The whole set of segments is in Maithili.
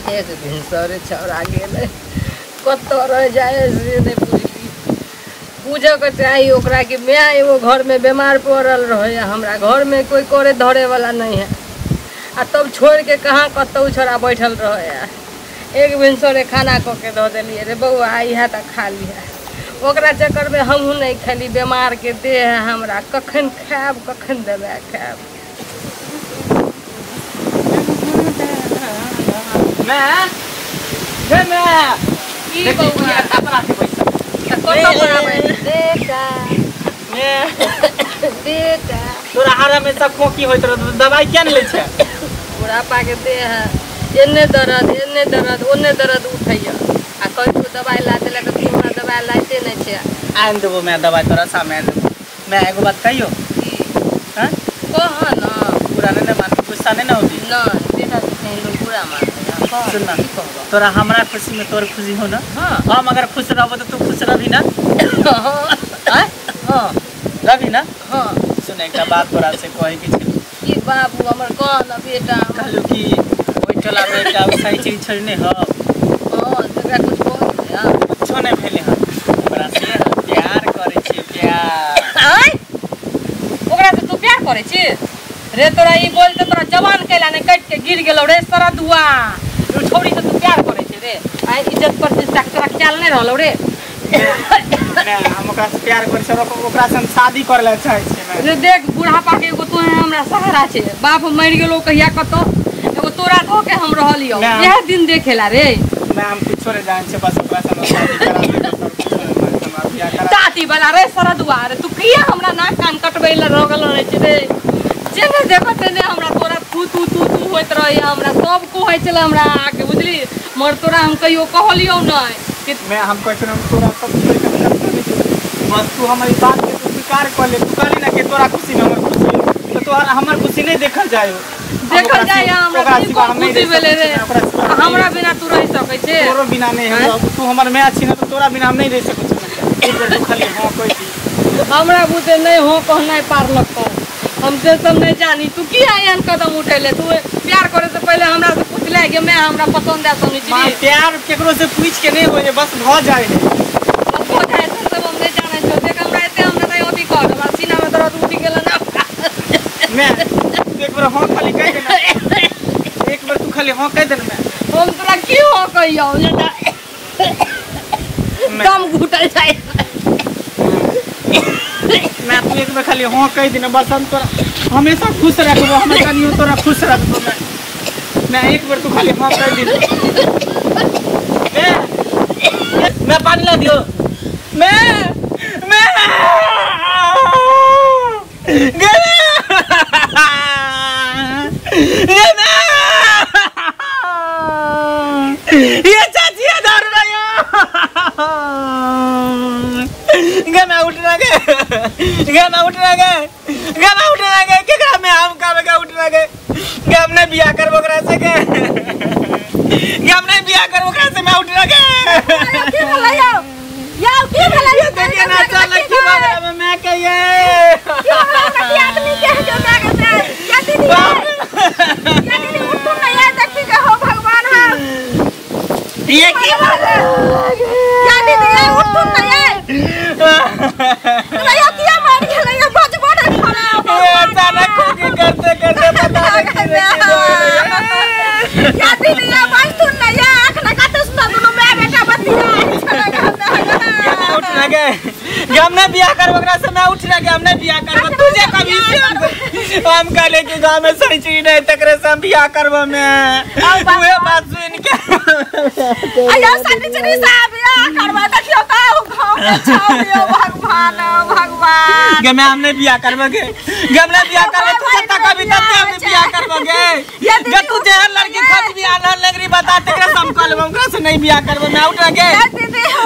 एक भिनसरे छौड़ा गेलै कतऽ रहि जाय से नहि बुझली। बुझऽके चाही ओकरा कि my एगो घरमे बीमार पड़ल रहै, हमरा घरमे कोइ करे धरे वाला नहीं है, आ तब छोड़ के कहाँ कतौ छोड़ा बैठल रहे। एक भिनसरे खाना कऽ के दऽ देलियै रे बौआ इएह तऽ खा लिहे। ओकरा चक्करमे हमहूँ नहीं खेली, बीमार के देह है हमरा, कखन खायब कखन दबाइ खायब। तोरा हर हमेशा खोखी होइत रहत, दवाई किया नहीं लै छै? बुढ़ापा के देह है, एने दर्द एने दर्द ओने दर्द उठैया, आ कहियो दवाई ला देलक तऽ तू हमरा दवाई लाइते नहि छै। आनि देबो मैं दवाई तोरा सामने आनि देबो। मैं एगो बात कहियो? हां कह न। पूरा नहीं मान, गुस्सा नहीं ना होबी? नहीं बेटा से कहीं लोग बुरा मानते हैं। सुन ना, तोरा हमरा खुशी में तोर खुशी हो ना? हां हम अगर खुश रहबो तो तू खुश रहबी ना? हां हां रहबी ना? हां सुन एकटा बात तोरा से कहै के छै। की बाबू हमर कह न बेटा। कहलु कि ओइ टोला में एकटा सही चीज छोड़ने नहि हो? हां तकरा कुछ कहत है? कुछो नहि भेलै हन, ओकरा से हम प्यार करै छी। प्यार? आय ओकरा से तू प्यार करै छी रे? तोरा ई बोल त तोरा जवान कैला ने कटि के गिर गेलौ रे सरदुआ। ओ छोड़ी से तू प्यार करै छी रे? आय इज्जत प्रतिष्ठा के तोरा ख्याल नहि रहलौ रे? नै हम ओकरा से प्यार करै छी, ओकरा से हम शादी करै ला चाहै छी। रे देख बुढ़ापा के एगो तू हमरा सहारा छै, बाप मरि गेलौ कहिया कतौ, एगो तोरा धो के हम रहलियौ, इएह दिन देखेला रे। मैं हम कुछो नहीं जान छे, बस ओकरा से हम शादी करा देब, सब कुछो नहीं, हमरा बियाह करा। ताती वाला रे सरदुआ रे, तू किया हमरा नाक कान कटबै ला रहल रहै छै रे? जे ने देखत ने हमरा तोरा थू थू थू थू होइत रहै, हमरा सब कहै छलै हमरा आके बुझली, मगर तोरा हम कहियो कहलियौ नहि कि मैं हम कहै छलहुँ तोरा सब छोड़ि के हम कतौ नहि जेबै, बस तू हमर ई बात के तू स्वीकार कर ले। तू कहली ना कि तोरा खुशी में हमर खुशी, तो तोहरा हमर खुशी नहीं देखल जाय? देखल जाय हमरा खुशी भेलै रे, हमरा बिना तू रहि सकै छै? तोरो बिना नहीं हम, तू हमर my छी ना तो तोरा बिना हम नहीं रहि सकै छी। एक बेर तू खाली हां कहि दी। हमरा बुते नहीं हो कहनाइ पारलक, हम से सब नहीं जानी। तू किया एहन कदम उठेले? तू प्यार करे से पहले हमरा से पूछले कि मैं हमरा पसंद है सोनी जी? मां प्यार केकरो से पूछ के नहीं होय, बस भ जाय है। हो जाय से सब हम नहीं जानै छो। देख हमरा एते हमरा नहीं अथी कर, हमरा सीना में दर्द उठि गेल ना। मैं एक बार हां खाली कहि देना, एक बार तू खाली हां कहि देना। मैं हम तोरा की हो कहियौ दम घुटल जाय। मैं तू एक बार खाली हां कहि देना, बस हम तोरा हमेशा खुश रखबो, हम कनियो तोरा खुश रखबो। मैं एक बार तू खाली हां कहि देना। मैं पानी ला दियो। मैं ये चाची दारू गे, मैं उठना गे, गे मैं उठना गे, गे मैं उठना गे, केकरा में हम कावे के उठना गे, गे हम नहीं बियाह करबो ओकरा से गे, गे हम नहीं बियाह करबो ओकरा से, मैं उठना गे। की भेलै यौ? यौ की भेलै? ये देखिए ना अचानक की बात में मैं कहिए की भेलै? कथी आदमी के जो मैं के या दीदी या दीदी उठू ना यार, देखी के हो भगवान। हम ये की भेलै या दीदी या उठू ना यार, या किया मार गेलै या बजबो नै खड़ा। ये अचानक खोखी करते करते पता नहीं या दीदी या बजतू ना या अखना कते सुंदर दुनू my बेटा बतिया उठना गए। हम नहीं बियाह करबो ओकरा से, मैं उठना गए, हम नहीं बियाह करबो। तुझे कभी से हम कहले कि गांव में सही चीज नहीं तकरे से हम बियाह करबो। मैं उहे बात सुन के आयो सनी साहब बियाह करबो, देखियो त गांव के छाव यो भगवान भगवान गे। मैं हम नहीं बियाह करबो गे, गे हम नहीं बियाह करबो। तू जत्ता कभी तब हम बियाह करबो गे। गे तू जेहन लड़की खोज बियाह न लगरी बता तकरे से हम कर लेबो, ओकरा से नहीं बियाह करबो। मैं उठना गे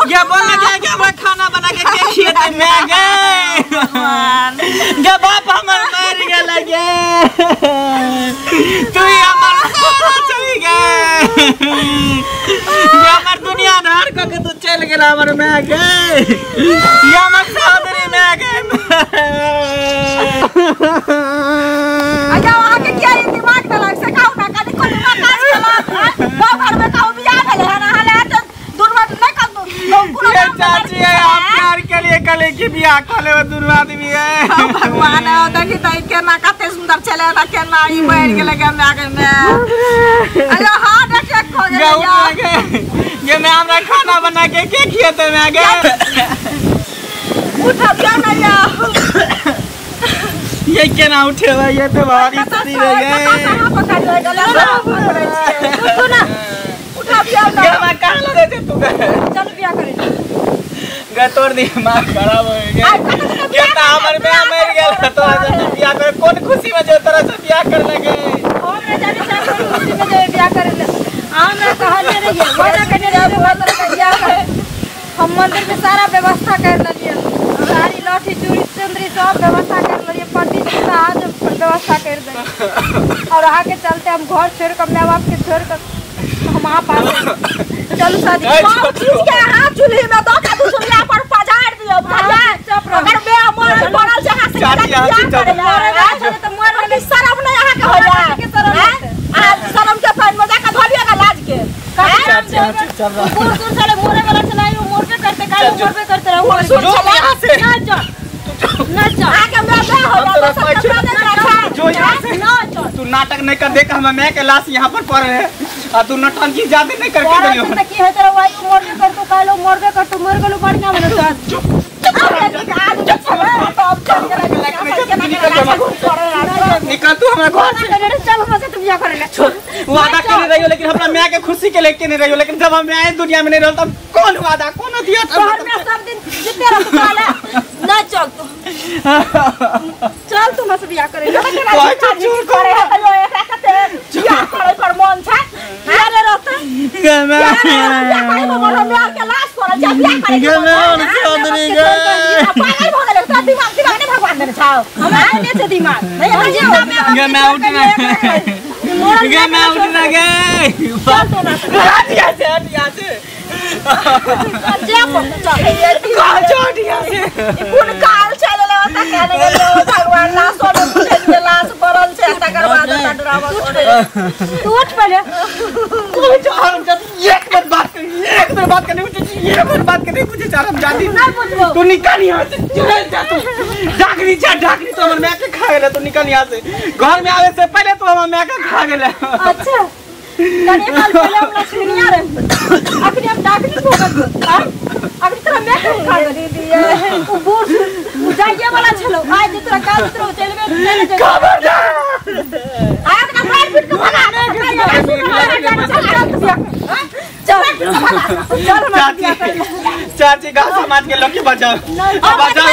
गे बोल ना गे, हमरा खाना बना के के खिएते मैं गे। गे बाप हमर मर गेल गे, तू ही हमर सारा चली गे, गे हमर दुनिया धार क के तू चल गेल हमर मैं गे, ये हमर सादरी मैं गे। कहले कि बियाह क लेबै दुनू आदमी है। भगवान देखी त केना कते सुंदर छले त केना ई मरि गेलै गे my गे my. अरे हार्ट अटैक हो गेलै गे मैं हमरा खाना बना के खिएते my गे। उठब या नहीं या ये केना उठेबै ये तो भारी स्थिति रह गए। उठो ना उठब या ना गे मैं कहां लगे छे तू चल बियाह करे गे तोड़ दी मां खराब हो गए। ये त हमर मां मर गेल तो बियाह करे कोन खुशी में जे तोरा से बियाह कर लगे। हम न जाने से कोन खुशी में जे बियाह करे ले। हमरा कहले रहिए वादा करने रहिए मंदिर में बियाह करे। हम मंदिर में सारा व्यवस्था कर लेलिए, सारी लाठी चूड़ी चुंदरी सब व्यवस्था कर लेलिए, पंडित जी का आज व्यवस्था कर देलिए और अहाँ के चलते हम घर छोड़ कर माय बाप के छोड़ कर हम अहाँ पास चलू शादी चीज के हाथ चूल्ही में दो का चूल्हा पर पजाड़ दियो भैया। अगर बे मरल पड़ल जहां से बियाह करे त मर गेलै शर्म नहीं अहाँ के हो जाए। आ शर्म के पानी में जाके धोलिएगा लाज के। दूर दूर साले मोरे वाला चलाई मोरबे करते काल मोरबे करते रहो। जो यहां से ना जा ना जा आके मैं हो जा जो यहां से ना जा। तू नाटक नहीं कर देख हम मैं के लाश यहां पर पड़े है आ तू नटंकी ज्यादा नहीं करके दियो। त की होत रहो आई मोरबे करतो काल मोरबे करतो मर गेलो बढ़िया मने चुप निकल तू हमरा घर से चल हमरा से बियाह करे ले। वादा केने रहियो लेकिन हमरा माय के खुशी के लेके नहीं रहियो, लेकिन जब हम आए दुनिया में नहीं रहल तब कौन वादा कौन दिया। तोहर में सब दिन जिते रह तू काला ना चल तू चल तू हमरा से बियाह करे ले। चूर करे है त यो एकरा कते बियाह करे पर मन छै अरे रहता गे मैं बियाह करे पर मन माय के लाश पड़ल छै बियाह करे गे मैं चौधरी गे पागल भ गेलै तोरा दिमाग दिमाग नहीं भगवान देने छौ हमरा नहीं छै दिमाग नहीं गे मैं उठ ना गे मैं उठ ना गे चल तो ना हट यहां से हट यहां से जा पर चल चल यहां से कोन काल चलले ओता कहने गेलो भगवान लाश में पूछे जे लाश पड़ल छै तकर बाद ओता डरावा तू उठ पहिले तू हम जब एक बार बात कर एक बार बात करने मुझे एक बार बात करने मुझे चार हम जाती नहीं पूछबो तू निकल यहां से चल जा तू डाकनी जा डाकनी तो हमर माय के खा गेले। तू निकल यहां से घर में आवे से पहले तो हमर माय के खा गेले। अच्छा कने काल पहले हम लक्ष्मीनिया रहे अखनी हम डाकनी भोगल अखनी तोरा माय के खा गेले दीदी उ बूढ़ उ जाइए वाला छलो आज जे तोरा काल तोरा चलबे चल जे खबरदार आ त मार पीट के भगा चल चल चल चाची गांव समाज के लोग के बचाओ बचाओ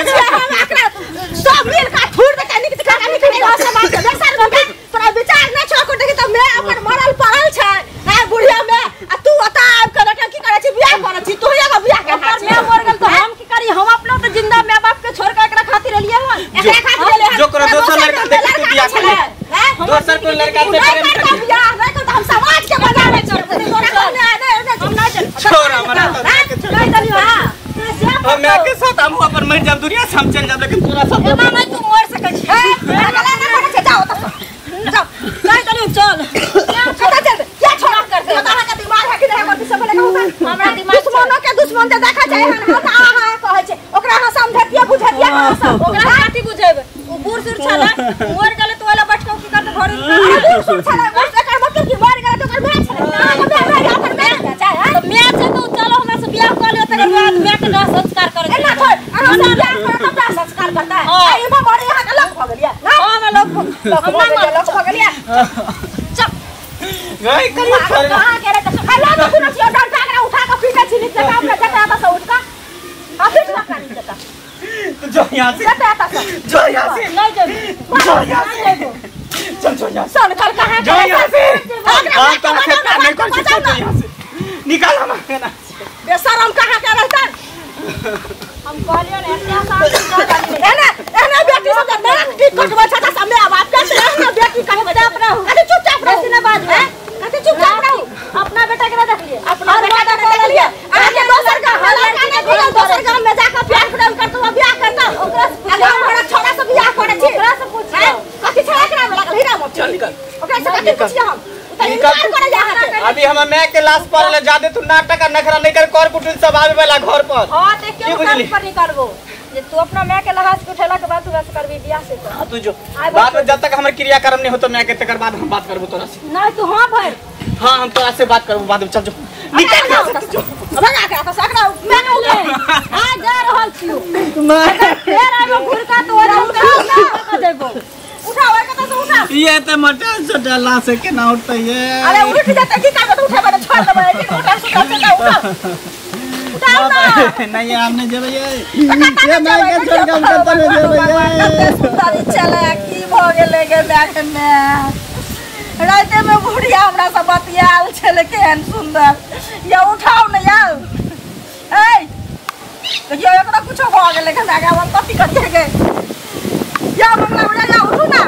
सब मिल का थूर दे के निक निक निक गांव समाज के बेसार बंदा तोरा विचार नै छौ कोटे के त मैं अपन मरल पड़ल छै हां बुढ़िया में आ तू ओता आब के नटंकी करै छी बियाह करै छी तू एगो बियाह के हमर माय मर गेल त हम की करी। हम अपना त जिंदा माय बाप के छोड़ के एकरा खातिर एलियै हन एकरा खातिर एलियै जो करो दोसर लड़का देख तू बियाह कर ले दोसर कोई लड़का से प्रेम कर बियाह नै कर त हम समाज के बचावे तोरा हम ना चल छोड़ हमरा त नहीं चलियो हां हम माय के साथ हम अपन मर जाब दुनिया से हम चल जाब लेकिन तोरा सब ए मामा तू मर सकै छी अगला ना मरे छै जाओ त जाओ नहीं चलियो चल कत चल क्या छोड़ कर दे तोरा के दिमाग है कि नहीं करती सब लेके होता हमरा दिमाग दुश्मनो के दुश्मन ते देखा छै हन हम आ हां कहै छै ओकरा हां समझतिया बुझतिया हां सब ओकरा काटी बुझेबे उ बूढ़ सूढ़ छला मर गेलै त ओला बैठ के की करते घर बूढ़ सूढ़ छला बस एकर मतलब कि मर गेलै त ओकर माय छलै अहाँ के माय मर गेल ओकर माय छै त माय छै त चलो हमरा से बियाह कर लियो तकर बाद माय के दाह संस्कार करे एना छोड़ अहाँ से बियाह करत त दाह संस्कार करता है आ इमा मरे अहाँ के लग भ गेलिया हां हमरा लग हम ना लग भ गेलिया चल गई करियो छोड़ कहां के रे त खाला त सुन छियो डंडा के उठा के पीटे छी नीचे का अपना जता आता से उठ का आ पीट का नीचे का तू जो यहां से जता आता से जो यहां से नहीं जेबो जो यहां से चल जो यहां सुन कल कहां जो यहां से हम तो खेत नहीं कर सकते यहां से निकाल हमारे ना बेशरम कहां के रहता हम कहलियो ने एते आसान से जा एने एने बेटी सब नाक टिक कटबै छै त सामने आवाज के एने बेटी कहे चुप रहू अरे चुपचाप रहू बेसी ना बाजू कथी चुपचाप रहू अपना बेटा के ना देखलिए अपना बेटा के देखलिए अहाँ के दोसर का लड़का ने मिलल दोसर गांव में जाकर प्यार प्रेम करतो बियाह करतो ओकरा से पूछियो हमरा छोरा से बियाह करै छी ओकरा से पूछियो कथी छड़ा एकरा में लागल हीरा मोती चल निकल ओकरा से कथी पूछियो हम निकल करे जा अभी हम मैं के लाश पड़ल ज्यादा तू नाटक आ नखरा नहीं कर कर कुटुल सब आवे वाला घर पर हां देखियो घर पर निकलबो जे तू अपना माय के लहाज के उठेला के बाद तू वैसे करबी बियाह से तो हाँ तू जो बाद में जब तक हमर क्रियाक्रम नहीं होतो मैं के तकर बाद हम बात करबो तोरा से। नहीं तू हां भर। हां हम तोरा से बात करबो बाद में, चल जो निकल यहां से तू जो। भगा के आ सकरा मैं के उठे आ जा रहल छियो। फेर आबो घुर का तो उठा देबो। उठाओ एक तो उठा। ये ते मटा सटला से केना उठतै ये? अरे उठ जाते की करबे तो उठेबे त छोड़ देबे, एक उठा सुता से उठा उठाओ ना। नहीं हम नहीं जेबै ये। ये my के छोड़ के हम कत नहीं जेबै ये। सुंदर चले की भ गेलै गे my के my. राते में बुढ़िया हमरा से बतियाल छले केहन सुंदर। या उठाओ न यार। ए देखियो एकरा कुछो भ गेलै गे my के, हम कथि करिए गे। या मंगला बुढ़िया या उठू ना।